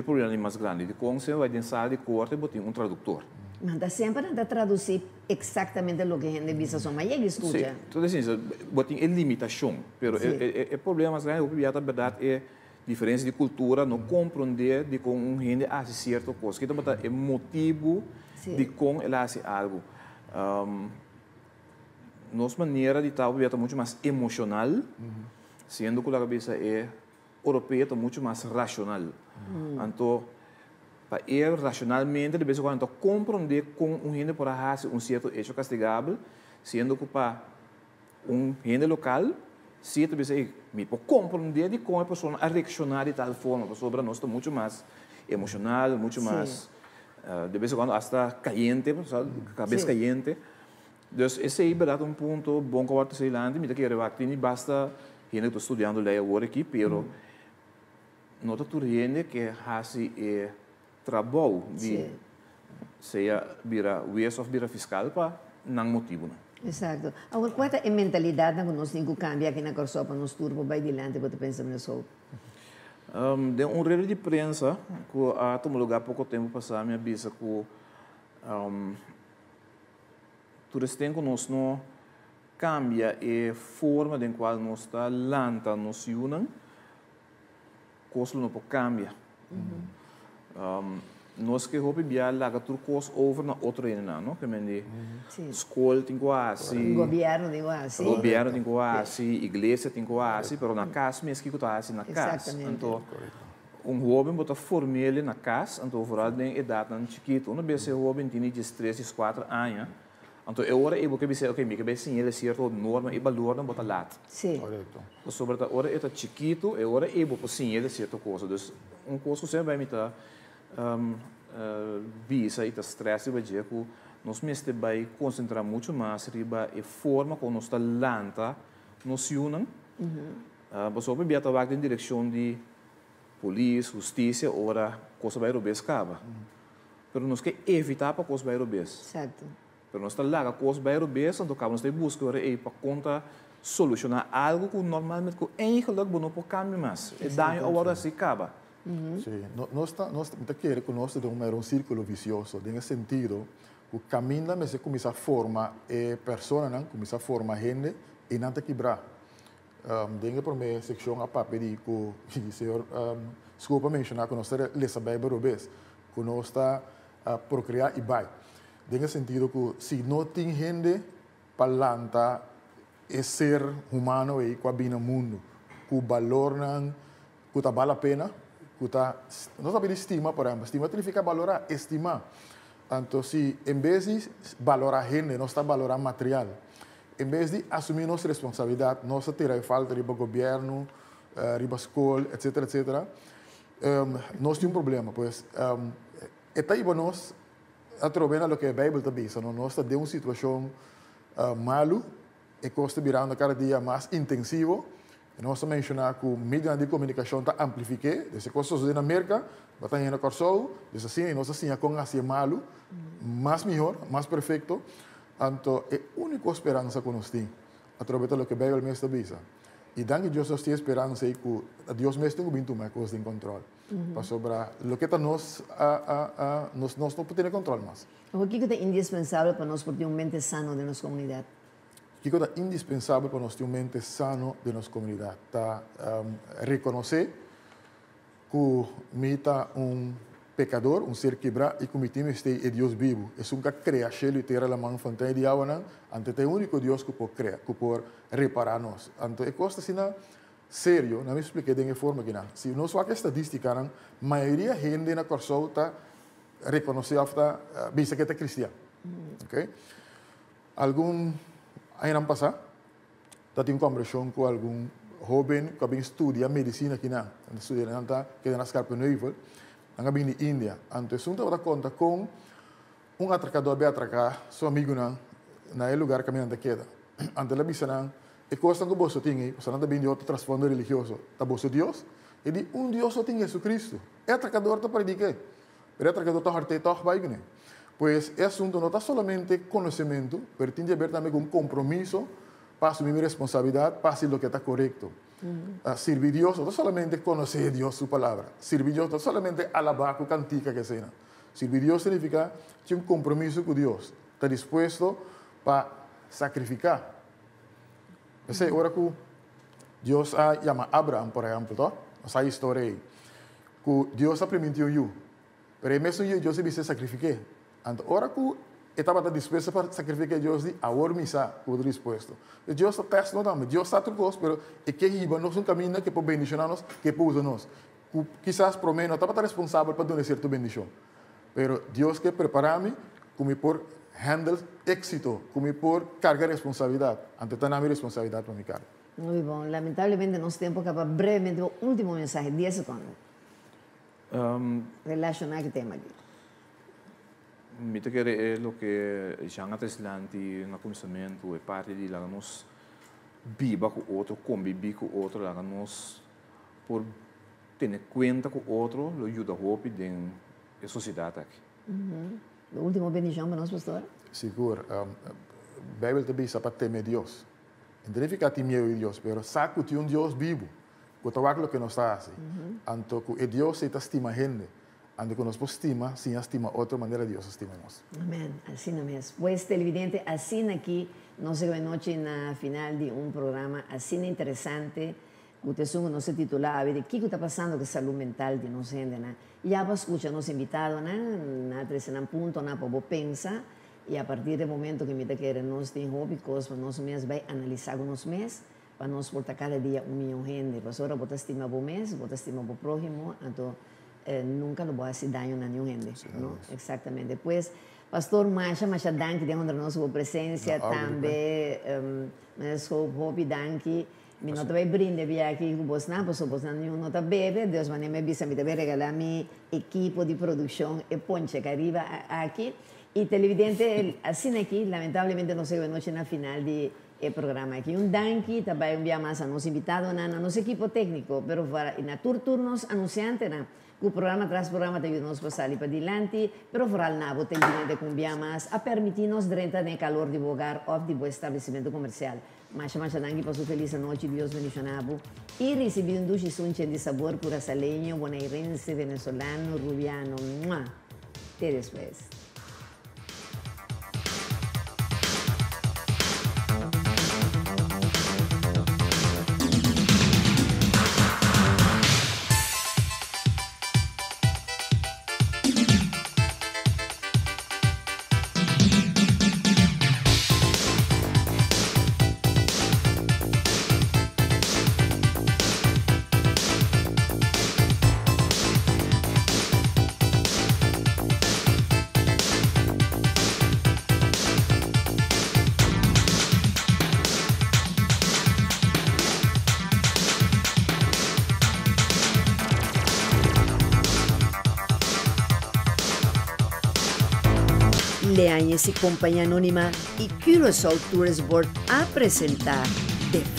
problema mas grandi. Di kon bo bai den sala di korte, bo tin un traduktor. Ma ta semper ta tradusí eksaktamente loke hende bisa so, ma yega skucha. Si, anto asina, bo tin e limitashon, pero e problema mas grandi, e berdat e diferensia di kultura, no komprondé di kon un hende hasi sierto kos. Ku ta e motibu di kon el a hasi algu. Nos manera di ta ta muchu mas emoshonal, siendo ku e kabes europeo ta muchu mas rashonal. Anto, pa e rashonalmente, di bes en kuando, komprondé kon un hende por hasi un sierto echo kastigabel, siendo ku pa un hende lokal, si ta bisa, mi por komprondé di kon e persona a reakshoná di tal forma, pasobra nos ta muchu mas emoshonal, muchu mas, di bes en kuando hasta kayente, kabes kayente. Dus esei ta un punto bon ku ta ser mi ta kere tin basta hende ku ta studiando lei awor aki, pero no ta tur hende ke hasi e trabou di sea bira hues òf bira fiskal pa nan motibu. No? Eksakto. Awor, kua ta e mentalidat ku nos tin ku kambia aki na Kòrsou pa nos tur bai dilanti, bo ta pensa niso? Den un rede di prensa ku a tuma lugá poko tempu pasá, mi a bisa ku tur tempu nos no kambia e forma den kual nos ta lanta nos yunan, kos no por kambia. Nos ke hopi bia laga tur kos over na otro hende, no? Ke men di skol tin ku hasi. Gobièrnu tin ku hasi. Gobièrnu tin ku hasi, iglesia tin ku hasi, pero na kas mes kiko ta hasi na kas. Anto, un hóben bo ta form'é na kas, anto vooral den edatnan chikitu. Un bes e hóben tin 13, 14 aña, anto e ora ei bo ke bisa, ok, mi ke bai siñ'é sierto norma i balornan, bo ta lat. Sobre ta ora e ta chikitu, e ora ei bo por siñ'é sierto kos. Dus un kos ku semper mi ta bisa i ta stress riba dje ku nos mester bai konsentrá muchu mas riba e forma ku nos ta lanta nos yunan. Pasobra bia ta wak den direkshon di polis, hustisia, ora kos bai robes kaba. Pero nos ke evitá pa kos bai robes. Pero nos ta laga kos bai robes, anto kaba nos ta buska ora ei pa konta solushoná algu ku normalmente ku eigenlijk bo no por kambia mas. E daño awor asina kaba. Si, no, nos ta kere ku nos tin un sírkulo visioso, den sentido ku kaminda mester kuminsá forma e personanan, kuminsá forma hende i nan ta kibra. Den e promé sekshon a papia di ku señor Scoop a menshoná ku nos ta lesa Beibel robes, ku nos ta prokreá i bai. Den sentido ku si no tin hende pa lanta e ser humano ei ku a bin na mundu, ku balornan ku ta bale la pena, ku ta, nos sabi stima, por ehèmpel, stima signifiká balorá, estimá. Anto, si en bes di balorá hende, nos ta balorá material. En bes di asumí nos responsabilidat, nos ta tira falta riba gobièrnu, riba skol, etc., etc. Nos tin un problema, pues, e ta iba nos atrobe na loke Beibel ta bisa, no? Nos ta den un situashon malu, e kos ta birando kada dia mas intensivo. Nos a menshoná ku medio di komunikashon ta amplifiká, e kos ta na Amérika, ta na Kòrsou, asina, nos asina kon hasi malu, mas mihó, mas perfekto. Anto, e úniko speransa ku nos tin, atraves di loke Beibel mes ta bisa. I danki Dios nos tin speransa i ku Dios mes tin ku bin tuma kos den kontròl. Pasobra loke ta nos, nos no por tin kontròl mas. Kiko ta indispensabel pa nos por tin un mente sano den nos komunidat? Kiko ta indispensabel pa nos tin un mente sano den nos komunidat? Ta rekonosé ku mi ta un pekadó, un ser kibrá i ku mi tin e Dios bibu. Esun ku a krea shelu i tera, laman, fontein di awa, anto e úniko Dios ku por krea, ku por repará nos. Anto e kos asina serio, no mi splika den forma ku no. Si nos wak estadístikanan, mayoria hende na Kòrsou ta rekonosé òf ta bisa ku e ta kristian. Oké. Algun añanan pasá ta tin un kòmbersashon ku algun hóben ku a bin studia medisina akinan. Nan ta studia, nan ta keda na Scherpenheuvel. Nan a bin di India. Anto esun tabata konta kon un atrakadó a bin atraká su amigunan na e lugar kaminda nan ta keda. Anto el a bisa nan, E kosnan ku boso tin ei, pasobra nan ta bin di otro trasfondo religioso, ta boso Dios? E di, Un Dios so tin, Jesucristo. E atrakador ta predik'é, pero e atrakador ta hòrt'é tòg bai kuné. Pues, e asuntu no ta solamente konosementu, pero tin di haber tambe ku un kompromiso pa asumí mi responsabilidat pa hasi loke ta korekto. Sirbi Dios no ta solamente konosé Dios su Palabra. Sirbi Dios no ta solamente alabá ku kantika ku eseinan. Sirbi Dios signifiká tin un kompromiso ku Dios, ta dispuesto pa sakrifiká. P'esei ora ku Dios a yama Abraham, por ehèmpel, tò? Nos sa e historia ei. Ku Dios a primintí un yu, pero e mesun yu Dios a bis'é sakrifik'é. Anto ora ku e tabata dispuesto pa sakrifik'é, Dios di, Awor mi sa ku bo ta dispuesto. Pues Dios ta tèst nos tambe. Dios sa tur kos, pero e ke hiba nos un kaminda ku e por bendishoná nos, ku e por usa nos. Ku kisas promé no tabata responsabel pa duna e sierto bendishon. Pero Dios ke prepará mi ku mi por handle éxito, ku mi por karga responsabilidat. Anto ta na mi responsabilidat pa mi karga. Muy bon. Lamentablemente nos tempo a kaba. Brevemente bo ultimo mensahe, dies sekondo. Relashoná ku e tema aki. Mi ta kere e loke Jean a trese lanti na kuminsamentu, e parti di laga nos biba ku otro, kombibí ku otro, laga nos por tene kuenta ku otro lo yuda hopi den e sosiedat aki. Bo ultimo bendishon pa nos, pastor? Sigur. Beibel ta bisa pa teme Dios. E no ta nifiká tin miedu di Dios, pero sa ku tin un Dios bibu ku ta wak loke nos ta hasi. Anto ku e Dios ei ta stima hende. Anto ku nos por stima, siña stima otro manera Dios a stima nos. Amen. Asina mes. Pues televidente, asina aki nos a yega anochi na final di un programa asina interesante. Ku ta esun ku nos a titulá awe di Kiko ta pasando ku e salú mental di nos hendenan? Ya bo a skucha nos invitadonan, nan a trese nan puntonan pa bo pensa i a partir di e momento ku mi ta kere nos tin hopi kos pa nos mes bai analisá ku nos mes pa nos por ta kada dia un mihó hende. Pasobra bo ta stima bo mes, bo ta stima bo próhimo, anto nunka lo bo hasi daño na niun hende, no? Eksaktamente. Pues, Pastor, masha masha danki den honra nos ku bo presensia tambe. Meneer Schoop, hopi danki. Mi no ta bay brinda e bia aki cu bosnan, pasobra bosnan niun no ta bebe. Dios manera mi a bisa mi ta bay regala mi ekipo di produccion e ponche cariba aki. Y televidente, asina aki, lamentablemente nos a yega nochi na final di e programa aki. Un danki ta bay un bia mas a nos invitadonan, na nos ekipo tecnico, pero y na tur tur nos anunciantenan Ku programa tras programa ta yuda nos pa sali padilanti, pero foral na bo televidente ku un bia mas a permití nos drenta den e kalor di bo hogar òf di bo establesimentu komersial. Masha masha danki pa su felis anochi, Dios bendishoná bo i risibí un dushi sunchen di sabor kurasaleño, bonairense, venezolano, rubiano. Mua! Te despues. Leañez y Compañía Anónima y Curaçao Tourist Board a presenta De.